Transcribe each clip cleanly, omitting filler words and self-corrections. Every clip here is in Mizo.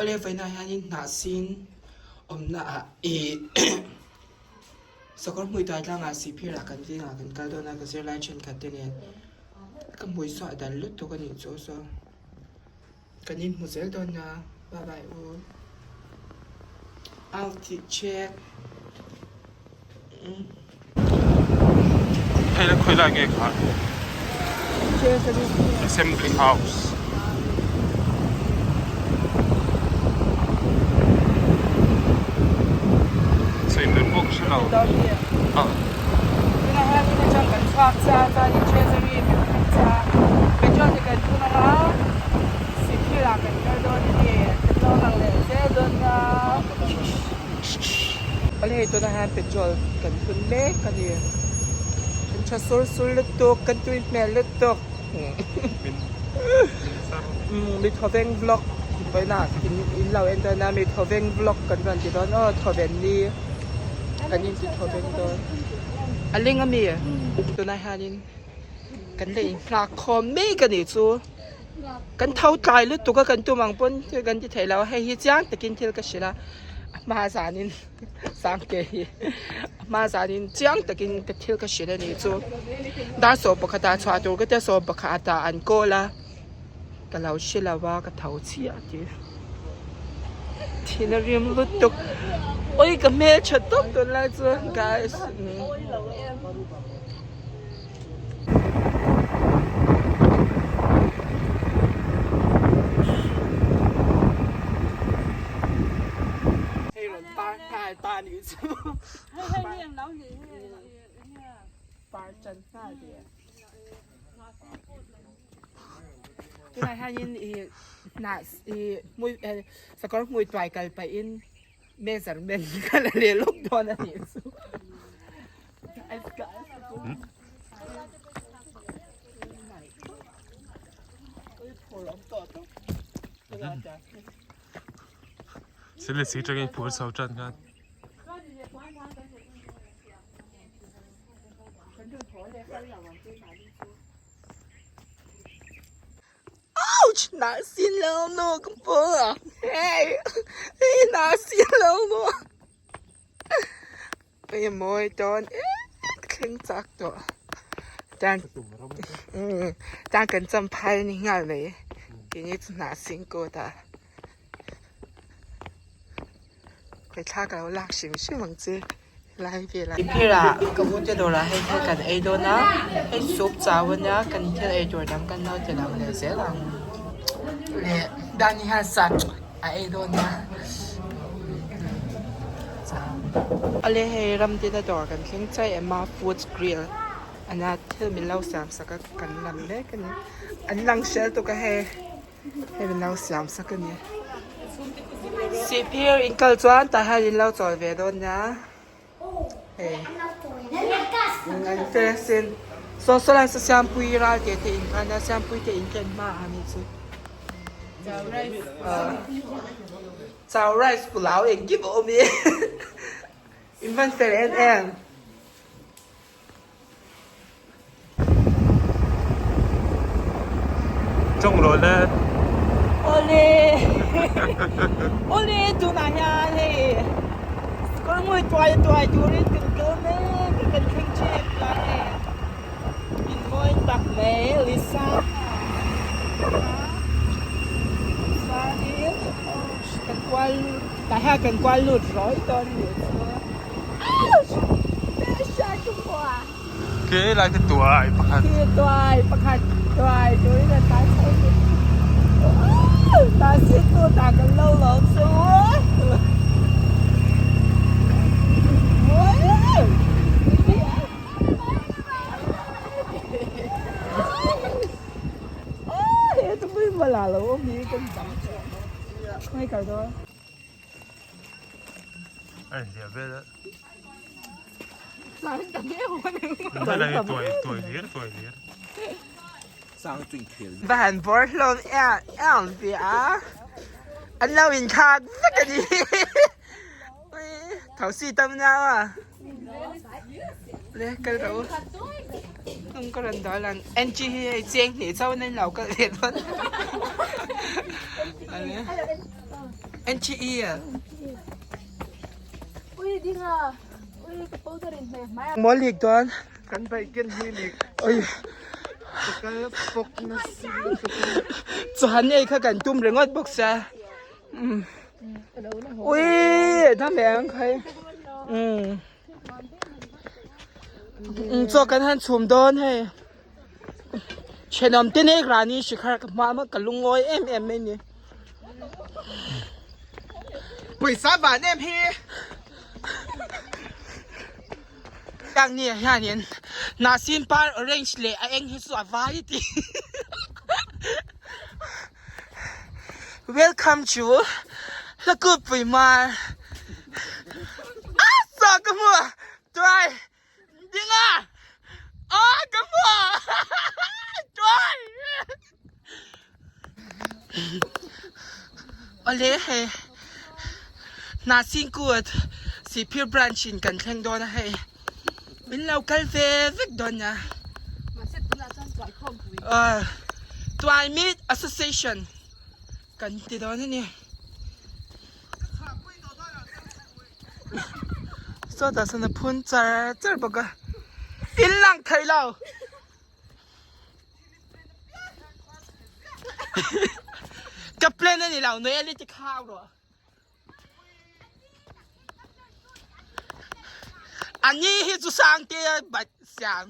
Awle vawiinah hianin hnahsin awmna ah ih sakawr hmui tuai tlangah sihphirah kan vengah kan kal dawn a ka zirlai thenkhat te nen ka hmui suah dal lutuk a nih chu saw kan inhmu zel dawn a bye bye u outfit check. Hei la khawi lai nge kha Assembly House. Sawi ber pawh ka hre lo. Ah. Awle hei tunah hian petrol kan hun mek a ni. Kan tha sur sur lutuk, kan tui hmel lutuk. Mi thawveng vlog vawiinah in lo en dawn a, mi thawveng vlog kan rawn ti dawn aw, thawven ni kan inti thawveng dawn. A ling a mi? Tunah hianin kan la inghak khawm mek a nih chu. Kan tho tlai lutuk a kan tum ang pawn thil kan ti thei lo a, hei hi chiang takin thil ka hrilh a, a hma zanin sangte hi a hma zanin chiang takin ka thil ka hrilh a nih chu dar sawm pakhatah chhuah tur ka tia sawm pakhatah an call a ka lo hre lo a ka tho chiah tih thin a rim lutuk awi ka hmeltha tawp tunlai chu guys. Hei rawn par nghal ta nih chu. Par chan nghal ve. Tunah hianin i hnah i hmui sakawr hmui tuai kal pahin measurement ka la leh lawk dawn a nih chu. Sile si tangin phur chho tan khan. Ouch! Na sin lo nu ka pu. Hey! Hey na sin lo nu. Hei a mawi dawn em thleng chak tawh chuan umm chuan kan champhai a ni nghal mai keini chu hnah sing kawt ah khawi thla ka lo lak hrim hrim ang che helai velah phirah ka u te dawrah hei thil kan ei dawn a hei soup chau a nia kan thil ei tur dang kan lo ti lang leh zel ang leh dani hian sa a ei dawn a. Awle hei Ramdina dawr kan thleng chiah em a food grill ania thil min lo siam sak a kan lam mek a ni an lang hrel tuk a hei hei min lo siam sak a ni sihphir in kal chuan tah hian in lo chawl ve dawn nia hei an fel asin saw saw lai saw siampui ral te te in khan a siampui te in ken hma a ni chu. Chow rice pulao engkim a awm i in van fel em em. Chawng rawh le. Awle awle tunah hian hei kawrhmui tuai tuai turin kan kal mek a kan thleng tep ta hei in mawi tak mai Lisa. Chuanin kan kual tah hian kan kual lut rawih dawn a nih chu ouch Khi lai te tuai pakhat Khi tuai pakhat tuai turin an tan chho chu ta si tu ta kan lo lo chu A inhliah vel a. Tuai tuai hlir tuai hlir. Va han bawr hlawm em em ve a. An lo inthlak vek a ni. Thosi tam nau a. Le kal rawh u. Hnung ka rawn dawl ang. Angie hi hei cheng hnih chauhin an lo kal leh dawn. NTE. Ui dinga ui ka powder in hmeh hmai. Maw lik dawn. Kan bike ken hi lik. Oi. Ka kal fawk na si. Chuan ei kha kan tum ringawt bawk sia. Ui dam ve ang khai. Chaw kan han chhum dawn hei. Thenawm te nek rani shikhar ka hma a ka lungawi em em mai ni. Pawisa van em hi. Tang ni ah hianin Hnahsin par orange leh a eng hi chu a vai a ti. Welcome to Hlakupui Mar. Ah saw ka hmu tuai ding a ah ka hmu tuai. Awle hei Hnahsin kut Sihphir branch in kan thleng dawn a hei min lo kal ve vek dawn nia. Tuai Meat Association kan ti dawn a ni. Sawtah sawn a phun char char bawk a in lang thei lo. Ka plan a ni lo Noel i ti khau rawh. A ni hi chu sang te bat siam.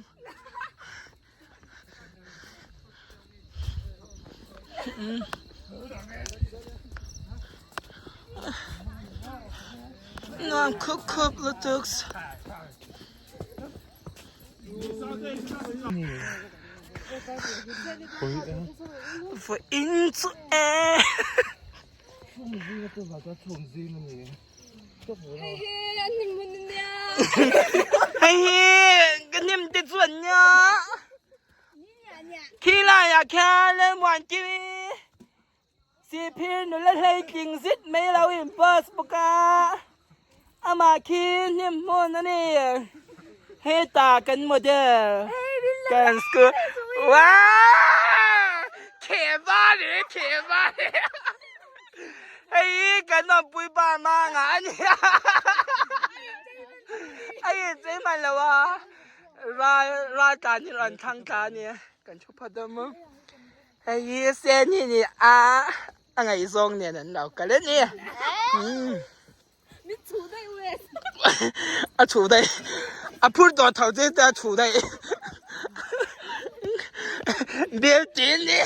Nuam khup khup lutuk. Vawiin chu e. Hei hi ka hnim te chu an nia. Khi laiah khian Lalmuankimi Sihphir nula hleitling zit mai lo in bus bawk a, amah khi hnim hmun a ni. Heta kan model kan school wow khehva ni khehva ni hei hi kan awmpui pa manga a ni a a inchei hman lo a ral ral tlan hi rawn thlang tla a ni kan thu phawt dawn maw. Hei hi Seni nih a a ngaihzawng nen an lo kal a ni. A chhu daih. A phur tawh tho che te a chhu daih. Bel tin ni.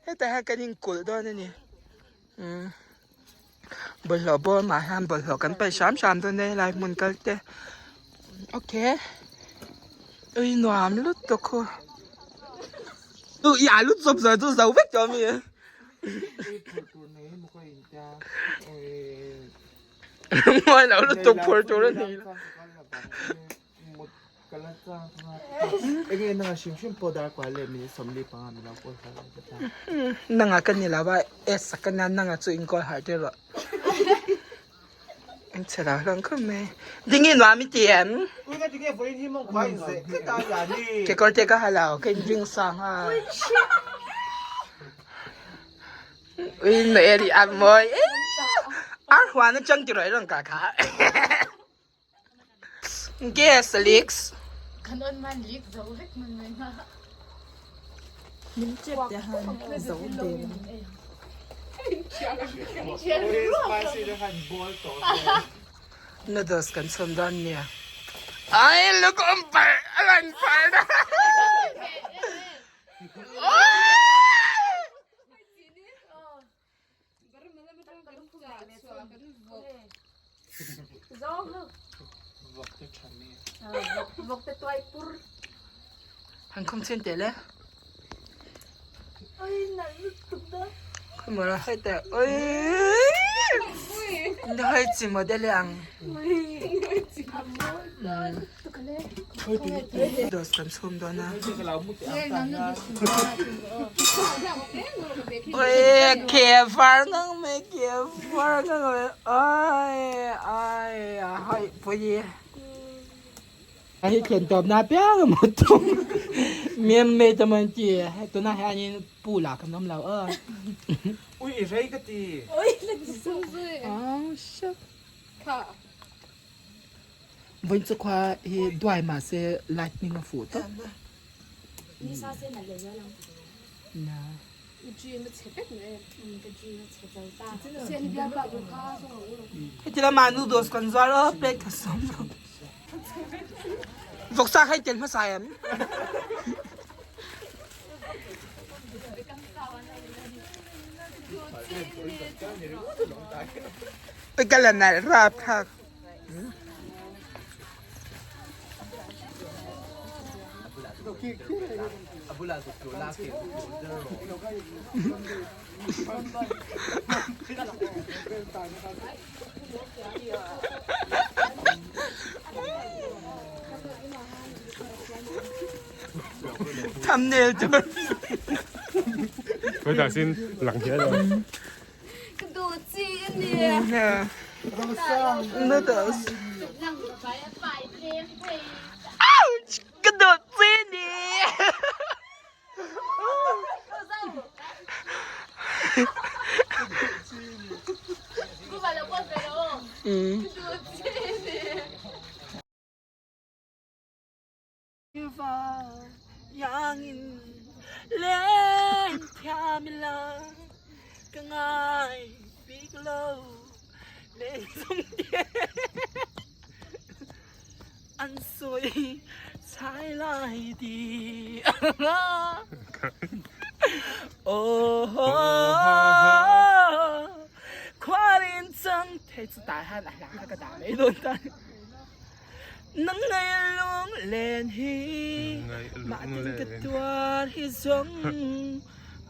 Hetah hian kan inkulh dawn a ni. Bawlhhlawh bawmah hian bawlhhlawh kan paih hram hram dawn e helai hmun kal te okay ui nuam lutuk khu chu i alu chawp zawh chu zo vek tawh ami mawi lo lutuk phur tur a ni lo. Nanga ka ni lo a S a ka nia nanga chu in kawl harh tir rawh an chhe lo hlawm khawp mai ding i nuam i ti em kekawr te ka ha lo ka in ring sang a ui noel i a mawi ar huan atang ti rawh i rawn kah kha. Gas leaks. Kan on man leak zo vek man mai ma. Min chep te han zo dem. Noodles kan chhun dawn nia. Ai luk om par a lan par da. Han khum chin teh le. Khum ra hai teh. Oi. Hai chi model ang. Dos kan chhum dawn a. Oi ke var ngang mai ke var ngang mai oi ai hai pui. Hei thlen tawp na piang a mu tum mem mei te man ti tunah hianin pool ah kan awm lo aw. Ui rei ka ti. Oh shit. Vawiin chu khua hi duai mahse lightning a fuh tawp. Heti lamah noodles kan zuar a plate kha sawm lo. Vawksa kha i tel hmasa em? Ka la nalh rap thlak. Thumbnail tur. Với ta xin lặng thế rồi. Noodles. Ouch! Ka dawt chi ni. Iangin len thiam ila ka ngai bik lo len zung te an sawi chai lai ti oh khuarin chang thei chu tah hian a hla kha ka dah mai dawn ta. Nang ngei lung len hi mah tin ka tuar hi zong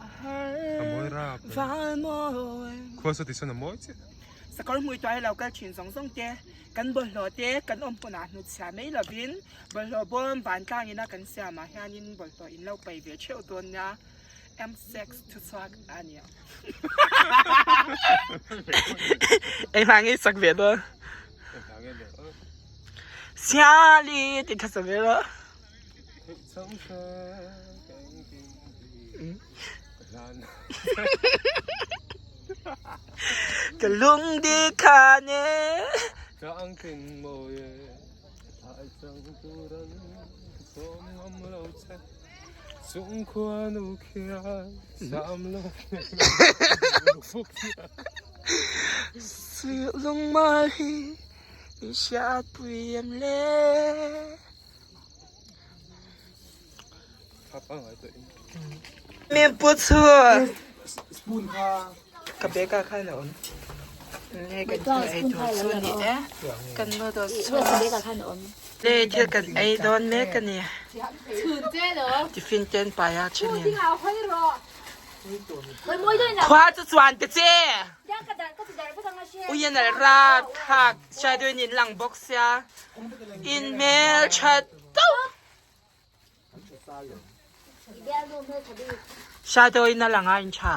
a har van mawi. Khua sa ti san a mawi chiah. Sakawr hmui tuai lo kal thin zawng zawng te, kan bawlhhlawh te kan awm hmunah hnutchhia mai lovin bawlhhlawh bawm vantlang ina kan siamah hianin bawlhhlawh in lo pai ve theuh dawn nia. M6 thuchhuak a nia. Engvang nge sak ve dawn? Siali tih kha sa ve rawh. Ka lung di kha ne. Ka ang king mawi e, thai chang turan sawm ngam lo che. Chung khua nu khian sam lo Lung mai hi min hriatpui em le. Min pu chu ka bag ah khan a awm. Hei kan thil ei tur chu a ni e. Kan noodles chu hei thil kan ei dawn mek a ni. Tiffin te an pai a thenin. Khua chu chuan te che. Ui a nalh rat thlak shadow in lang bawk sia in hmeltha tawp. Shadow in a lang a in tha.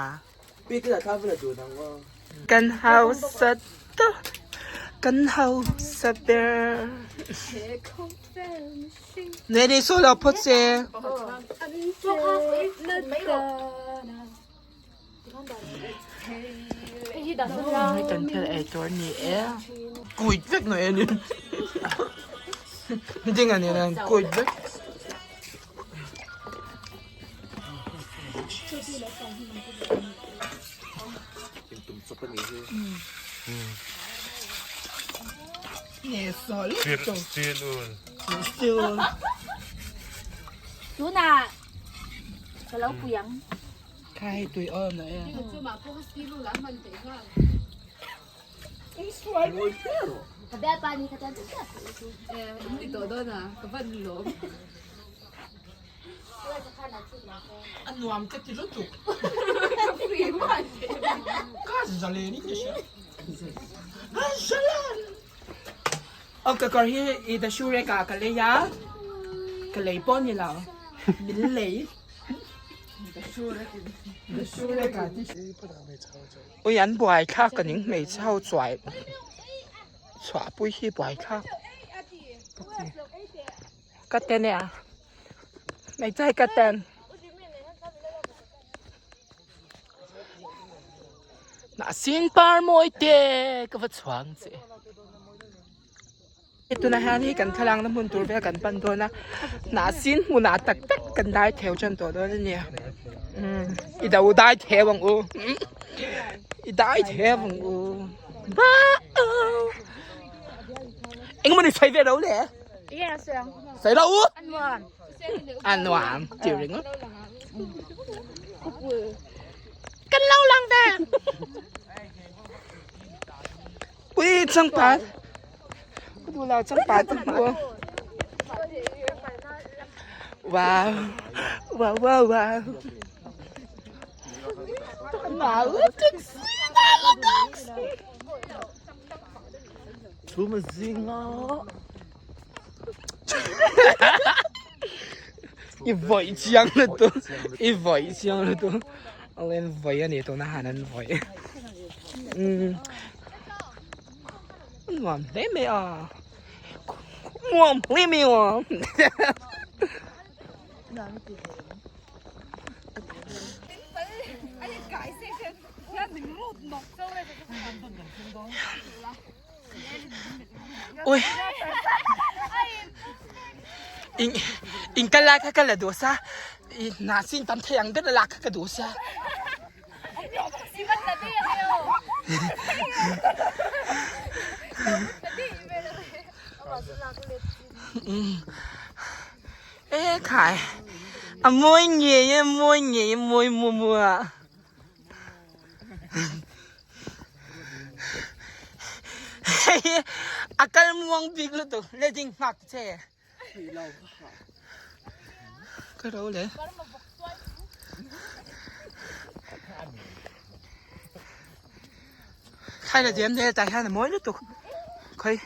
Kan hausa ta kan hausa ber. Nei nei saw lo phawt se. Kan thil ei tur ni e. Kuit vek no e ni. Ding ani nan kuit vek. Nge sol. Steel ul. Steel ul. Tuna ka lo pui ang. Kha hei tui awm na e. Ka bia pa ni ka tan chu A nuam ka ti lutuk. Ka zalen in ka hria. Ka zalen. Aw ka kawr hi i the shoe rack ah ka lei a. Ka lei pawh ni lo. Min lei. The shoe rack ah ti. Ui an buai thlak ka ning hmeichhe ho chuai chhuah pui hi buai thlak ka ten e a hmeichhe hi ka ten. Hnahsin par mawi te ka va chhuang che. Tunah hian hei kan thlalakna hmun tur vel kan pan dawn a, hnahsin hmunah tak tak kan dai theu tan tawh dawn a ni. Umm i do dai theu ang u, i dai theu ang u. Engemaw ni sawi ve lo le? Sawi lo u? A nuam tih ringawt. Kan lo lang ve. Ui changpat. Ka duh lo changpat ka hmu. Wow. Wow wow wow. Nalo taxi, nalo taxi. Chhum a zing a. I vawi chiang lutuk i vawi chiang lutuk a len vawi a ni tuna han an vawi umm nuam hle mai a nuam hle mai a Ui In in kal lai kha ka la duh sa i hna sin tam thei ang ber a lak kha ka duh sia. E khai a mawi ngei e mawi ngei e mawi muah muah. Hei a kal muang bik lutuk le ding nghak che ka ro le khai la diam le tah hian a mawi lutuk khawi.